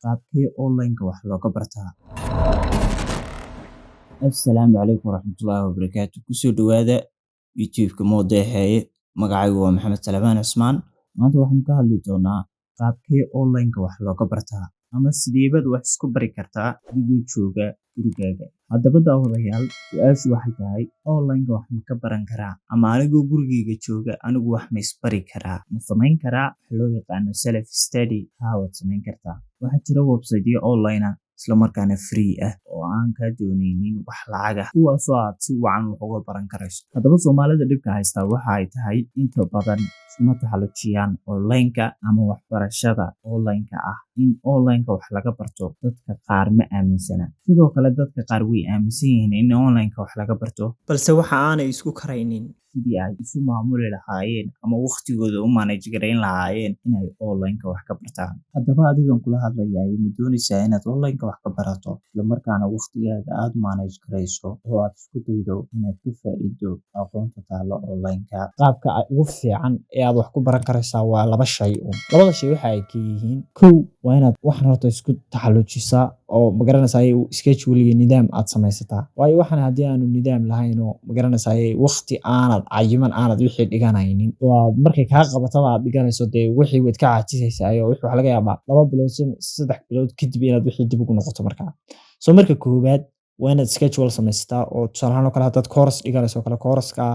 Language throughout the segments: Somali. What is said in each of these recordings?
Qaabkee online-ka wax looga bartaa? Assalaamu calaykum waraxmatullaahi wabarakaatu. Kusoo dhawaada YouTube-ka Moodeexeeye. Magacaygu waa Maxamed Salebaan Cusmaan. Maanta waxaan ka hadli doonaa qaabkee online-ka wax looga bartaa ama sideebaad wax isku bari kartaa adigoo jooga gurigaaga. Haddaba daawadayaal, su-aashu waxay tahay: online-ka wax ma ka baran karaa, ama anigoo gurigayga jooga anigu wax ma isbari karaa, ma samayn karaa wax loo yaqaano self study? Haa, waad samayn kartaa. Waxaa jira website-yo online ah, isla markaana free ah, oo aan kaa dooneynin wax lacag ah, kuwaasoo aad si wacan wax uga baran karayso. Haddaba Soomaalida dhibka haystaa waxa ay tahay inta badan iskuma taxallujiyaan online-ka ama waxbarashada online-ka ah. In online-ka wax laga barto dadka qaar ma aaminsana. Sidoo kale dadka qaar way aaminsan yihiin in online-ka wax laga barto, balse waxa aanay isku karaynin sidii ay isu maamuli lahaayeen ama waqtigooda u manage garayn lahaayeen inay online-ka wax ka bartaan. Haddaba adigan kula hadlayaay, ma doonaysaa inaad online-ka wax ka barato, isla markaana waqtigaaga aad manage garayso oo aad isku daydo inaad ka faa'iido aqoonta taalo online-ka? Qaabka ugu fiican ee aad wax ku baran karaysaa waa laba shay uun. Labada shay waxa ay ka yihiin: kow, waa inaad waxan horta isku taxallujisaa oo, magaranaysaa, schedule iyo nidaam aad samaysataa. Waayo, waxan haddii aanu nidaam lahayn oo, magaranaysaa, waqti aanad cayiman aanad wixii dhiganaynin oo aad markay kaa qabataba aad dhiganayso, dee wixii waad ka caajisaysaa oo wixii waxaa laga yaabaa 2 bilood, 3 bilood kadib inaad wixii dib ugu noqoto. Markaa so marka koowaad waa inaad schedule samaysataa, oo tusaale ahaan oo kale haddaad course dhiganayso oo kale, course-ka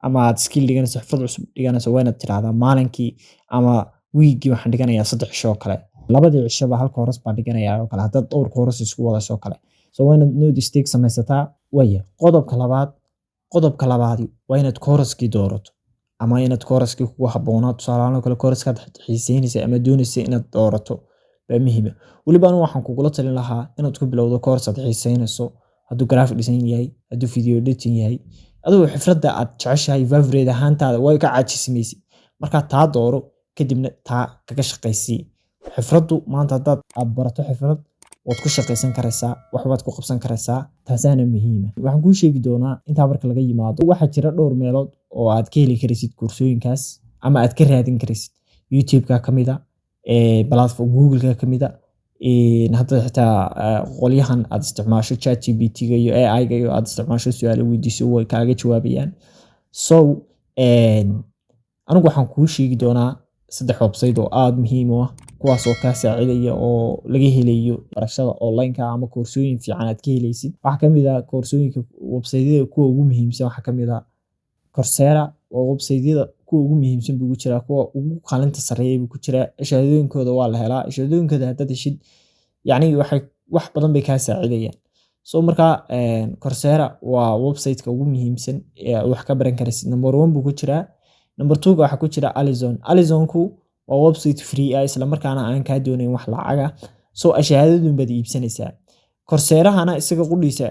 ama aad skill dhiganayso, xirfad cusub dhiganayso, waa inaad tiraahdaa maalinkii ama wiigii waxaan dhiganayaa 3 cisho oo kale, labadii cishaba hal course baan dhiganayaa oo kale, haddaad dhowr course isku wadayso oo kale. So waa inaad note stick samaysataa. Waya qodobka labaadi waa inaad course-kii doorato ama inaad course-kii kugu habboonaa, tusaale ahaan oo kale course-kaad xiiseynaysa ama doonaysa inaad doorato baa muhiim ah. Weliba anigu waxaan kugula talin lahaa inaad ku bilowdo course aad xiiseynayso, hadduu graphic design yahay, hadduu video editing yahay, adigu xirfadda aad jeceshahay, favorite ahaantaada, way ka caajisi maysid. Marka taa dooro, kadibna taa kaga shaqaysii. Xirfaddu maanta haddaad aad barato xirfad, waad ku shaqaysan karaysaa, waxbaad ku qabsan karaysaa, taasaana muhiima. Waxaan kuu sheegi doonaa intaa marka laga yimaado, waxaa jira dhowr meelood oo aad ka heli karaysid koorsooyinkaas ama aad ka raadin karaysid. YouTube-ka ka mid a, platform Google-ka ka mid a, hadda xitaa qolyahan aad isticmaasho, ChatGPT-ga iyo AI-ga iyo aad isticmaasho, su'aalo weydiiso, way kaaga jawaabayaan. So anigu waxaan kuu sheegi doonaa saddex website oo aad muhiim u ah, kuwaas oo kaa saacidaya oo laga helayo barashada online-ka ama koorsooyin fiican aad ka helaysid. Waxaa ka mid ah koorsooyinka website-yada kuwa ugu muhiimsan, waxaa ka mid ah Coursera. Waa website-yada kuwa ugu muhiimsan buu ku jiraa, kuwa ugu kaalinta sarreeya buu ku jiraa. Shahaadooyinkooda waa la helaa. Shahaadooyinkooda haddaad heshid, yacni waxay wax badan bay kaa saacidayaan. So markaa Coursera waa website-ka ugu muhiimsan ee aad wax ka baran karaysid, number one buu ku jiraa. Number two waxaa ku jira Alison. Alisonku waa website free ah, isla markaana aan kaa doonayn wax lacag ah, so shahaadadun baad iibsanaysaa. Coursera-hana isaga qudhiisa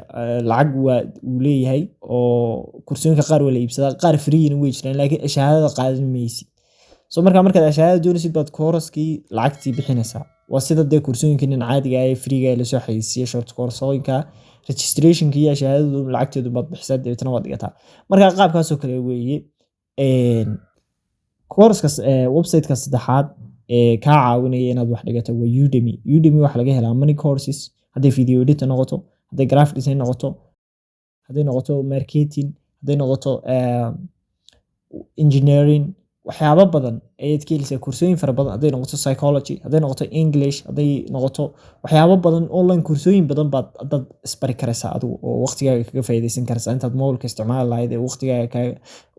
lacag waa uu leeyahay, oo koorsooyinka qaar waa la iibsadaa, qaar free-na way jiraan, laakiin shahaadada qaadan maysid. So markaa markaad shahaadada doonaysid baad course-kii lacagtii bixinaysaa. Waa sida dee koorsooyinka nin caadiga ah ee free-ga ee lasoo xayeysiiyo, short koorsooyinka, registrationka iyo shahaadadu lacagteedu baad bixisaa, dabeetana waad dhigataa. Marka qaabkaasoo kale weeye. Course-ka website-ka saddexaad ee kaa caawinaya inaad wax dhigato waa Udemy. Udemy waxaa laga helaa many courses, hadday video editor noqoto, hadday graphic design noqoto, hadday noqoto marketing, hadday noqoto engineering, waxyaabo badan ayaad ka heleysaa, koorsooyin fara badan, hadday noqoto psychology, hadday noqoto English, hadday noqoto waxyaabo badan, online koorsooyin badan baad dad isbari karaysaa adigu oo waqtigaaga kaga faa'iidaysan karaysaa. Intaad mobilka isticmaali lahayd ee waqtigaaga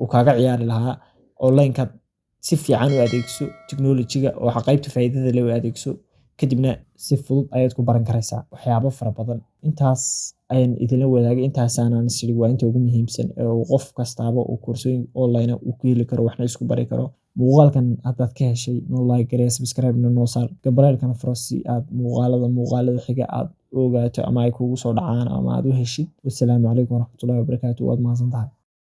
uu kaaga ciyaari lahaa, online-ka si fiican u adeegso technology-ga oo qaybta faa'iidada leh u adeegso, kadibna si fudud ayaad ku baran karaysaa waxyaabo fara badan. Intaas ayaan idinla wadaagay, intaasaanan is iri waa inta ugu muhiimsan ee uu qof kastaaba uu koorsooyin online ah uu ku heli karo, waxna isku bari karo. Muuqaalkan haddaad ka heshay, noo like garee, subscribe na noo saar, gambaleelkana furo si aad muuqaalada xiga aad u ogaato ama ay kugu soo dhacaan ama aad u heshid. Wassalaamu calaykum waraxmatullaahi wabarakaatu. Waad mahadsantahay.